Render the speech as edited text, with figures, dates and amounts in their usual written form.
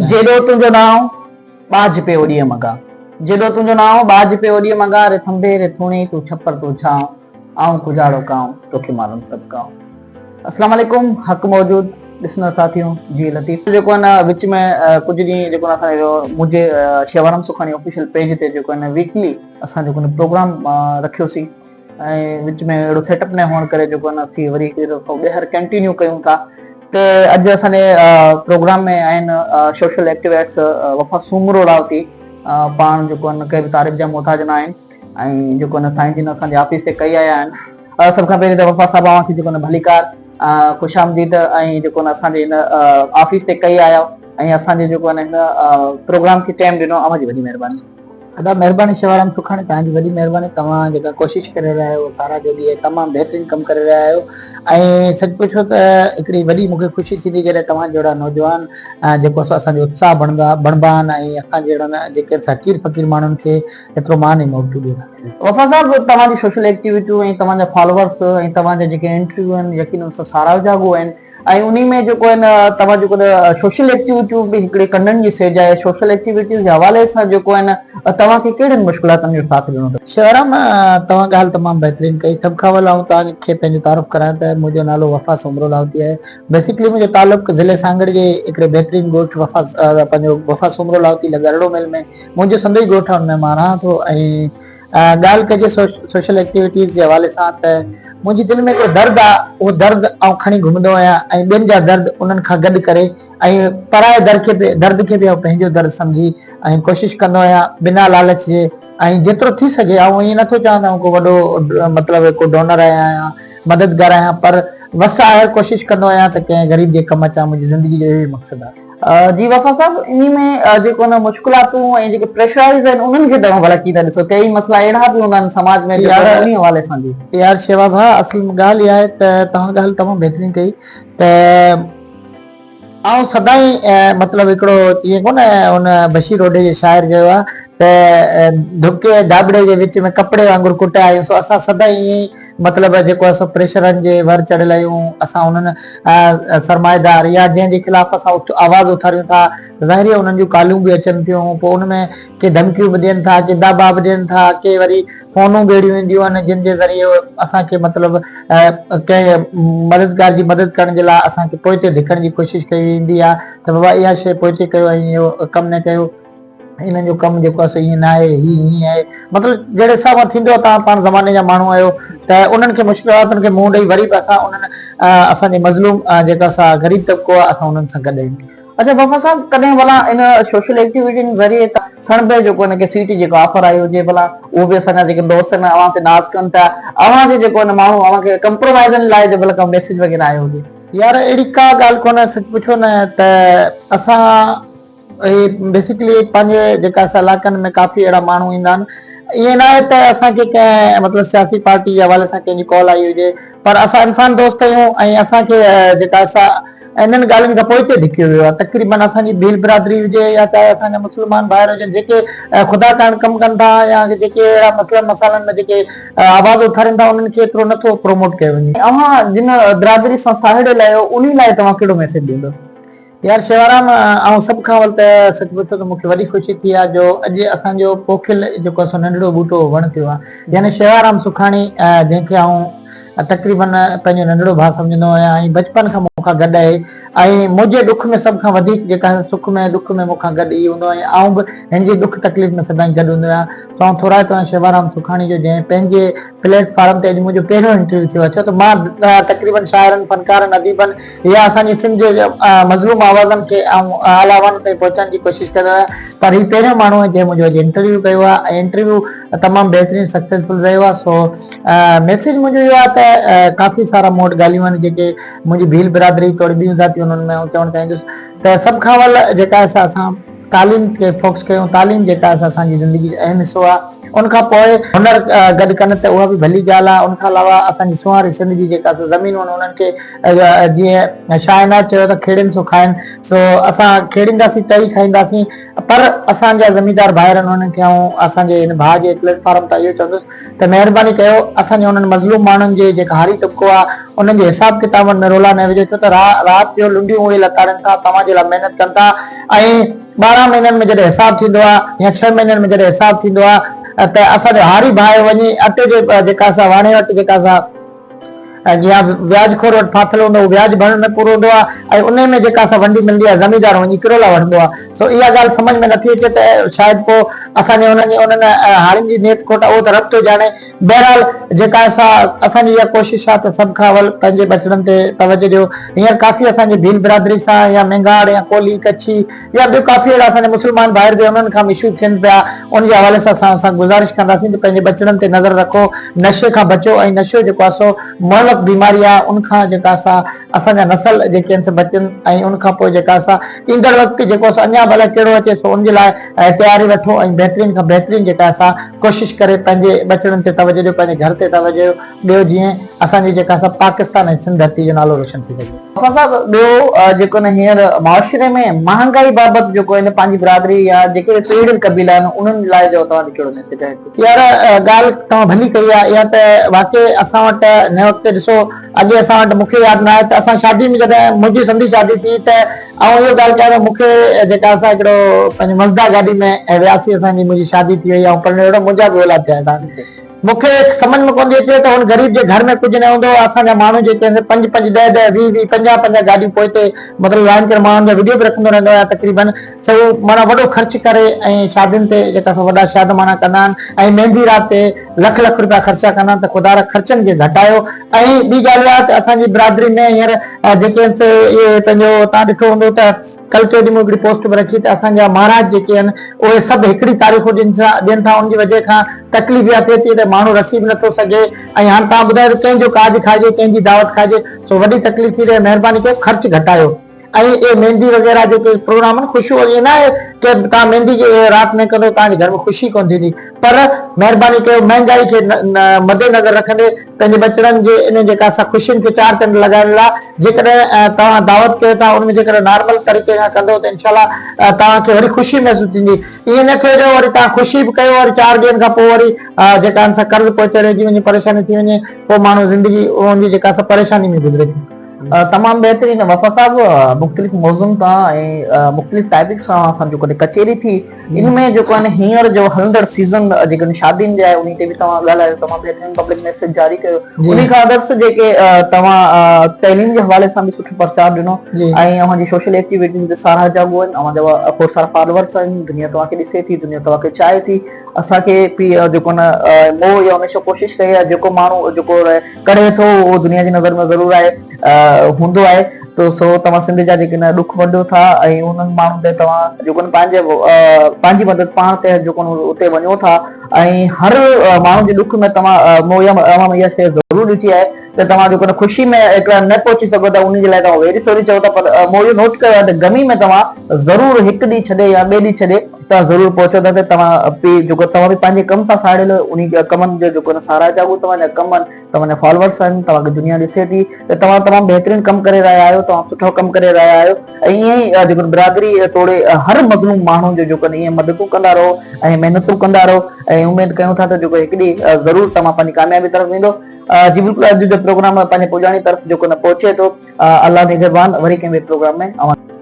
جيڏو تنهنجو نانء، ٻاجهه پيو ڏينهن مگان. جيڏو تنهنجو نانء، ٻاجهه پيو ڏينهن مگان، ري ٿنڀي ري ٿوڻي، تون ڇپر تون ڇانء، آئون ڪجاڙو ڪانء، توکي معلوم سڀ ڪانء. اسلام عليڪم حق موجود ڏسندڙ ساٿيون جي لطيف جيڪو آهي نه وچ ۾ ڪجهه ڏينهن جيڪو اسان جو منهنجي شيوارام سکاڻي آفيشل پيج تي جيڪو آهي نه ويڪلي اسان جيڪو آهي پروگرام رکيوسين ۽ وچ ۾ اهڙو سيٽ اپ نه هئڻ ڪري جيڪو آهي نه اسين وري هڪ دفعو ٻيهر ڪنٽينيو ڪيون ٿا ته اڄ اسان جي پروگرام ۾ آهن سوشل ايڪٽيوسٽ وفا سومرو راوتي پاڻ جيڪو آهن ڪنهن به تعريف جا محتاج نه آهن ۽ جيڪو آهن سائين جن اسان جي آفيس تي ڪئي آيا آهن سڀ کان پهرين ته وفا صاحب اوهان کي جيڪو آهن ڀليڪار خوش آمديد ۽ جيڪو آهن اسان جي هن آفيس تي ڪئي آيا ۽ اسان جي جيڪو آهن هن پروگرام کي ٽائيم ڏنو اوهان جي وڏي مهرباني. ادا مهرباني شوارام سکاڻي توهان جي وڏي مهرباني توهان جيڪا ڪوشش ڪري رهيا آهيو ساراهه جوڳي آهي تمام بهترين ڪم ڪري رهيا آهيو ۽ سچ پڇو ته هڪڙي وڏي مونکي خوشي ٿيندي جڏهن توهان جهڙا نوجوان جيڪو سو اسان جو اتساهه بڻندا بڻبا آهن ۽ اسان جهڙن جيڪي حقير فقير ماڻهن کي ايترو مان ۽ محبتون ڏيندا. وفا صاحب توهان جي سوشل ايڪٽيوٽيون ۽ توهان جا فالوورس ۽ توهان جا جيڪي انٽرويو آهن يقينن ساراهه جوڳو آهن ۽ انهي ۾ جيڪو آهي نه توهان جيڪو نه سوشل ايڪٽيوٽيون به هڪڙي ڪنن جي سيج آهي سوشل ايڪٽيوٽيز جي حوالي سان جيڪو آهي نه توهان کي ڪهڙين مشڪلاتن جو ساٿ ڏنو اٿو؟ شهرام توهان ڳالهه تمام بهترين ڪئي سڀ کان اول آئون توهان کي پنهنجو تعارف ڪرايان ته منهنجو نالو وفا سومرو لاهوتي آهي بيسيڪلي منهنجو تعلق ضلعي سانگهڙ جي هڪڙي بهترين ڳوٺ وفا پنهنجو وفا سومرو لاهوتي لڳ ارڙو ميل ۾ منهنجو سندو ئي ڳوٺ آهي ان ۾ مان رهان ٿو ۽ ڳالهه ڪجي سوشل ايڪٽيوٽيز جي حوالي سان ته منهنجي دل ۾ هڪڙو درد آ اهو درد آئون کڻي گهمندو آهيان ۽ ٻين جا درد انهن کان گڏ ڪري ۽ پرائي در کي به درد کي به آئون پنهنجو درد سمجهي ۽ ڪوشش ڪندو آهيان بنا لالچ جي ۽ جيترو ٿي سگهي آئون ائين نٿو چوان ته آئون ڪو وڏو مطلب ڪو ڊونر آهيان يا مددگار آهيان پر وس آهر ڪوشش ڪندو آهيان ته ڪنهن غريب جي ڪم اچان منهنجي زندگي جو اهو ئي مقصد آهي. جي وفا صاحب انهي ۾ جيڪو نه مشڪلاتون ۽ جيڪي پريشرائيز آهن انهن کي توهان ڀلا ڪيئن ٿا ڏسو ڪيئي مسئلا اهڙا به هوندا آهن سماج ۾ جيڪو انهي حوالي سان جي. يار شيوا ڀاء اصل ۾ ڳالهه اها آهي ته توهان ڳالهه تمام بهترين ڪئي ته آئون سدائين مطلب هڪڙو ائين ڪونه ان بشير اوڍي جي شاعر چيو آهي ته ڌڪي ۽ ڌاٻڙي جي وچ ۾ ڪپڙي وانگر ڪٽيا آهيون سو اسان سدائين ائين ئي مطلب جيڪو آهي سو پريشرن جي ور چڙهيل آهيون، اسان انهن سرمائيدار يا جنهن جي خلاف اسان آواز اٿاريون ٿا ته ظاهري آهي انهن جون ڪالون به اچن ٿيون پوء ان ۾ ڪي ڌمڪيون به ڏين ٿا ڪي داٻا به ڏين ٿا ڪي وري فونون به اهڙيون اينديون آهن جن جي ذريعي اسان کي مطلب ڪنهن مددگار جي مدد ڪرڻ جي لاء اسان کي پوئتي ڌڪڻ جي ڪوشش ڪئي ويندي آهي ته بابا اها شيء پوئتي ڪيو ۽ اهو ڪم نه ڪيو. انهن جو ڪم جيڪو آهي سو ائين نه آهي، هي هيئن آهي، مطلب جهڙي حساب سان ٿيندو آهي توهان پاڻ زماني جا ماڻهو آهيو ته انهن کي مشڪلاتن کي منهن ڏئي وري به اسان انهن اسان جي مظلوم جيڪا سا غريب طبقو آهي اسان انهن سان گڏ آهيون. اڇا وفا صاحب ڪڏهن ڀلا ان سوشل ايڪٽيوٽين ذريعي سڻڀي جيڪو ان کي سيٽ جيڪو آفر آئي هجي ڀلا اهو به اسان جا جيڪي دوست آهن اوهان تي ناز ڪن ٿا اوهان جي جيڪو ان ماڻهو اوهان کي ڪمپرومائزن لاء جو ڀلا ڪو ميسيج وغيره آيو هجي. يار اهڙي ڪا ڳالهه ڪونهي سچ پڇو نه ته اسان اهي بيسيڪلي پنهنجي جيڪا اسان علائقن ۾ ڪافي اهڙا ماڻهو ايندا آهن ائين نه آهي ته اسان کي ڪنهن مطلب سياسي پارٽي جي حوالي سان ڪنهن جي ڪال آئي هجي پر اسان انسان دوست آهيون ۽ اسان کي جيڪا اسان انهن ڳالهين کان پوئتي ڌڪيو ويو آهي تقريبن اسان جي ڀيل برادري هجي يا چاهي اسان جا مسلمان ڀائر هجن جيڪي خدا ڪارڻ ڪم ڪن ٿا يا جيڪي اهڙا مسئلن مسائلن ۾ جيڪي آواز اٿارين ٿا انهن کي ايترو نٿو پروموٽ ڪيو وڃي. اوهان جن برادري سان ساهيڙيل آهيو انهي لاء توهان ڪهڙو ميسيج ڏيندو؟ يار شيوارام آئون سڀ کان اول ته سچ پڇو ته مون کي وڏي خوشي ٿي آ جو اڄ اسان جو پوکيل جيڪو آ سو ننڍڙو ٻوٽو وڻ ٿيو آ يعني شيوارام سکاڻي جنهن کي آئون تقريبن پنهنجو ننڍڙو ڀاء سمجهندو آهيان ۽ بچپن کان مون کان گڏ آهي ۽ منهنجي ڏک ۾ سڀ کان وڌيڪ جيڪا سک ۾ ڏک ۾ مون کان گڏ ئي هوندو آهي آئون به هن جي ڏک تڪليف ۾ سدائين گڏ هوندو آهيان سو آئون ٿورائتو آهيان شيوارام سکاڻي جو جنهن پنهنجي پليٽ فارم تي اڄ منهنجو پهريون انٽرويو ٿيو آهي ڇو ته مان تقريبن شاعرن فنڪارن اديبن يا اسان جي سنڌ جي مظلوم آوازن کي آئون اعليٰ اعوانن تائين پهچائڻ جي ڪوشش ڪندو آهيان پر هي پهريون ماڻهو آهي جنهن منهنجو اڄ انٽرويو ڪيو آهي ۽ انٽرويو تمام بهترين سڪسيسفل رهيو آهي سو ميسيج منهنجو اهو آهي ته ڪافي سارا مون وٽ ڳالهيون آهن جيڪي منهنجي ڀيل برادري توڙي ٻيون ذاتيون انهن ۾ آئون چوڻ چاهيندس ته سڀ کان اول جيڪا آهي سا اسان تعليم کي فوڪس ڪيون تعليم جيڪا آهي سا اسان جي زندگي جو اهم حصو آهي. ان کان پوء هنر گڏ ڪن ته اها به ڀلي ڳالهه آهي. ان کان علاوه اسان جي سونهاري سنڌ جي جيڪا سا زمينون آهن انهن کي جيئن شاهه عنايت چيو ته کيڙين سو کائن، سو اسان کيڙينداسين ته ئي کائينداسين. پر اسان جا زميندار ڀائر آهن انهن کي آئون اسان جي هن ڀاء جي پليٽ فارم تان اهو چوندس ته مهرباني ڪيو اسان جي انهن مظلوم ماڻهن جي جيڪا هاري طبقو آهي انهن جي حساب ڪتابن ۾ رولا نه وجهو ڇو ته رات جو لنڊيون اهي لتاڙين ٿا توهان جي لاء محنت ڪن ٿا ۽ 12 مهينن ۾ جڏهن حساب ٿيندو آهي يا 6 مهينن ۾ جڏهن حساب ٿيندو آهي ته اسان جو هاري ڀاء وڃي اٽي جي جيڪا سا واڻي وٽ جيڪا سا يا وياج خور وٽ ڦاٿل هوندو اهو وياج ڀرڻ ۾ پورو هوندو آهي ۽ انهي ۾ جيڪا سا ونڊي ملندي آهي زميندار وڃي ڪرولا وٺندو آهي سو اها ڳالهه سمجهه ۾ نٿي اچي ته شايد پوء اسان جي انهن انهن هارين جي نيت کوٽ آهي اهو ته رب ٿو ڄاڻي بهرحال جيڪا سا اسان جي اها ڪوشش آهي ته سڀ کان اول پنهنجي ٻچڙن تي توجه ڏيو هينئر ڪافي اسان جي ڀيل برادري سان يا مينگهاڙ يا ڪولهي ڪڇي يا ٻيو ڪافي اهڙا اسان جا مسلمان ڀائر به انهن کان به اشو ٿين پيا ان جي حوالي سان اسان سان گذارش ڪنداسين ته پنهنجي ٻچڙن تي نظر رکو نشي کان بچو ۽ نشو جيڪو آهي سو مهلڪ بيماري آهي ان کان جيڪا سا اسان جا نسل جيڪي آهن سي بچن ۽ ان کان پوء جيڪا سا ايندڙ وقت جيڪو سو اڃا به الائي ڪهڙو اچي سو ان جي لاء تياري وٺو ۽ بهترين کان بهترين جيڪا سا ڪوشش ڪري پنهنجي ٻچڙن تي توجه ڏيو پنهنجي گهر تي توجه ڏيو جيئن اسان جي جيڪا سا پاڪستان ۽ سنڌ ڌرتي جو نالو روشن ٿي سگهي. وفا صاحب ٻيو جيڪو نه هينئر معاشري ۾ مهانگائي بابت جيڪو آهي نه پنهنجي برادري يا جيڪي به پيڙهيل قبيلا آهن انهن لاء جو توهان جو ڪهڙو ميسيج آهي؟ يار ڳالهه توهان ڀلي ڪئي آهي اها ته واقعي اسان وٽ هن وقت ڏسو اڳي اسان وٽ مون کي ياد ناهي ته اسان شادي ۾ جڏهن منهنجي سنڌي شادي ٿي ته آئون اهو ڳالهه ڪيان ته مون کي جيڪا اسان هڪڙو پنهنجي مزدا گاڏي ۾ وياسين اسان جي منهنجي شادي ٿي وئي آئون پرڻيو اهڙو منهنجا به اولاد ٿيا آهن مون کي سمجهه ۾ ڪونه ٿي اچي ته هن غريب جي گهر ۾ ڪجهه نه هوندو هو. اسان جا ماڻهو جيڪي آهن سي پنج پنج، ڏهه ڏهه، ويهه ويهه، پنجاهه پنجاهه گاڏيون پوئتي مطلب لائن ڪري ماڻهن جا وڊيو به رکندو رهندو آهيان تقريبن سو هو معنيٰ وڏو خرچ ڪري ۽ شادين تي جيڪا سو وڏا شادمانا ڪندا آهن ۽ ميندي رات تي لک لک روپيا خرچا ڪندا آهن ته خدارا خرچن کي گهٽايو ۽ ٻي ڳالهه اها ته اسان جي برادري ۾ هينئر جيڪي آهن سي اهي پنهنجو تان ڏٺو هوندو ته ڪل ڪنهن ڏينهن مون هڪڙي پوسٽ به رکي ته اسان جا مهاراج جيڪي آهن اهي سڀ هڪڙي تاريخون ڏين ٿا ڏين ٿا ان جي وجه کان تڪليف اها ٿئي ٿي ته ماڻهو رسي به نٿو سگهي ۽ هاڻ توهان ٻڌايو ته ڪنهن جو ڪاڄ کائجي ڪنهن جي دعوت کائجي سو وڏي تڪليف ٿي رهي مهرباني ڪيو خرچ گهٽايو ۽ اهي ميندي وغيره جيڪي پروگرام آهن خوشيون ائين نه آهي ته توهان ميندي جي رات ۾ ڪندو توهان جي گهر ۾ خوشي ڪونه ٿيندي پر مهرباني ڪيو مهنگائي کي مد نظر رکندي پنهنجي ٻچڙن جي انهن جيڪا سا خوشين کي چار چنڊ لڳائڻ لاء جيڪڏهن توهان دعوت ڪيو ٿا ان ۾ جيڪڏهن نارمل طريقي سان ڪندو ته انشاء الله توهان کي وري خوشي محسوس ٿيندي ائين نه ٿئي جو وري توهان خوشي به ڪيو وري چار ڏينهن کان پوء وري جيڪا ان سان قرض پوئتي رهجي وڃي پريشاني ٿي وڃي پوء ماڻهو زندگي ان جي جيڪا سا پريشاني ۾ گذري ٿي. تمام بهترين وفا صاحب مختلف موضوعن تان ۽ مختلف ٽاپڪ سان اسان جو ڪڏهن ڪچهري ٿي ان ۾ جيڪو آهي هينئر جو هلندڙ سيزن جيڪو شادين جي آهي انهي تي به توهان ڳالهايو تمام بهترين پبلڪ ميسيج جاري ڪيو انهي کان ادرس جيڪي توهان تعليم جي حوالي سان به سٺو پرچار ڏنو ۽ اوهان جي سوشل ايڪٽيويٽيز به ساراهه جوڳو آهن اوهان جا کوڙ سارا فالوورس آهن دنيا توهان کي ڏسي ٿي دنيا توهان کي چاهي ٿي اسان کي به جيڪو نه مون اهو هميشه ڪوشش ڪئي آهي جيڪو ماڻهو جيڪو ڪري ٿو اهو دنيا جي نظر ۾ ضرور آهي هوندو آهي ته سو توهان سنڌ جا جيڪي نه ڏک ونڊيو ٿا ۽ انهن ماڻهن تي توهان جيڪو نه پنهنجي پنهنجي مدد پاڻ تي جيڪو نه اتي وڃو ٿا ۽ هر ماڻهو جي ڏک ۾ توهان مون اها اوهان ۾ اها شيء ضرور ڏٺي آهي ته توهان جيڪو نه خوشي ۾ هڪڙا نه پهچي سگهو ٿا ان جي لاء توهان ويري سوري چئو ٿا پر مون اهو نوٽ ڪيو آهي ته غمي ۾ توهان ضرور هڪ ڏينهن ڇڏي يا ٻئي ڏينهن ڇڏي توهان ضرور پهچو ٿا ته توهان به جيڪو توهان به پنهنجي ڪم سان ساڙيل انهي جا ڪمن جو جيڪو نه ساراهه جاڳو توهان جا ڪم آهن توهان جا فالوورس آهن توهان کي دنيا ڏسي ٿي ته توهان تمام بهترين ڪم ڪري رهيا آهيو توهان سٺو ڪم ڪري رهيا آهيو ۽ ائين ئي جيڪو برادري توڙي هر مظلوم ماڻهو جو جيڪو ائين مددون ڪندا رهو ۽ محنتون ڪندا رهو ۽ اميد ڪيون ٿا ته جيڪو هڪ ڏينهن ضرور توهان پنهنجي ڪاميابي طرف ويندو جي بلڪل اڄ جو پروگرام پنهنجي پڄاڻي طرف جيڪو نه پهچي ٿو الله نگهبان وري ڪنهن ٻئي پروگرام ۾ اوهان.